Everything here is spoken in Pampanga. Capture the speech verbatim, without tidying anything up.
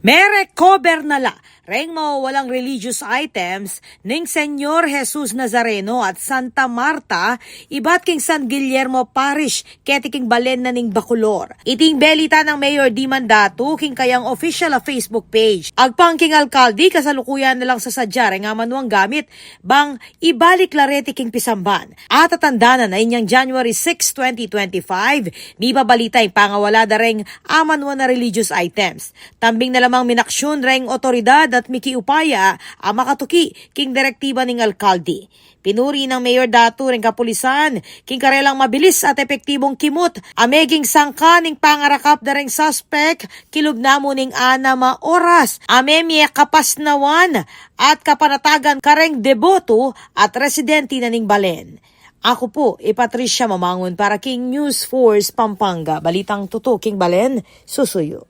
Merecover na la reng mawawalang religious items ning Señor Jesus Nazareno at Santa Marta ibat king San Guillermo Parish keti king balen na ning Bacolor. Iting belita nang Mayor Dee Mandatu king kayang official a Facebook page. Agpang king alkalde, kasalukuyan na lang sasadya reng amanuang gamit bang ibalik la reti king pisamban. At atandanan a inyang January six, twenty twenty-five, mibabalita ing pangawala da reng amanuan a religious items. Tambing na lamang minaksyon reng otoridad at mikiupaya a makatuki king direktiba ning alkalde. Pinuri nang Mayor Datu reng kapulisan king karelang mabilis at epektibong kimut a meging sangka ning pangarakap da reng suspek kilub na mu ning anam a oras a memie kapasnawan at kapanatagan kareng deboto at residente na ning balen. Aku pu i Patricia Mamangun para king News Force Pampanga, balitang tutu king balen, susuyu.